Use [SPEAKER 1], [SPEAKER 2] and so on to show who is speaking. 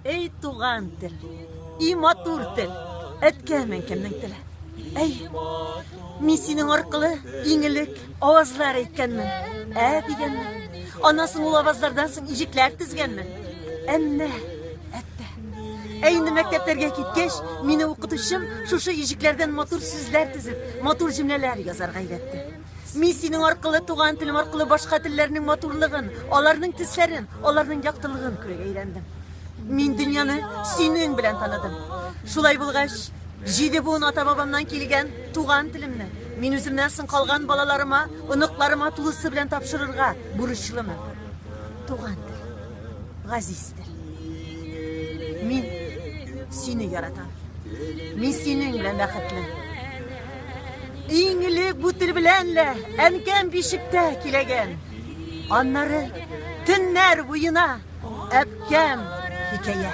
[SPEAKER 1] Эй, туган тел, и матур тел, әткәм әнкәмнең теле. Әй, мин синең аркылы иң элек авазлар әйткәнмен, ә дигәнмен. Аннан соң ул авазлардан соң иҗекләр тезгәнмен. Әмма, әттә. Ә инде мәктәпләргә киткәч, мине укытучым шушы иҗекләрдән матур сүзләр тезеп, матур җөмләләр язарга өйрәтте. Мин синең аркылы, туган телем аркылы башка телләрнең матурлыгын, аларның төсләрен, аларның яктылыгын күрергә өйрәндем. Мин дөньяны синең белән таныдым. Шулай булгач, җиде буын ата-бабамнан килгән туган телемне мин үземнән соң калган балаларыма, оныкларыма тулысы белән тапшырырга бурычлымын. Туган тел, газиз тел. Мин сине яратам. Мин синең белән бәхетле. Иң элек бу тел белән лә әнкәм бишектә киләгән. Аннары төннәр буена әбкәм хикәя.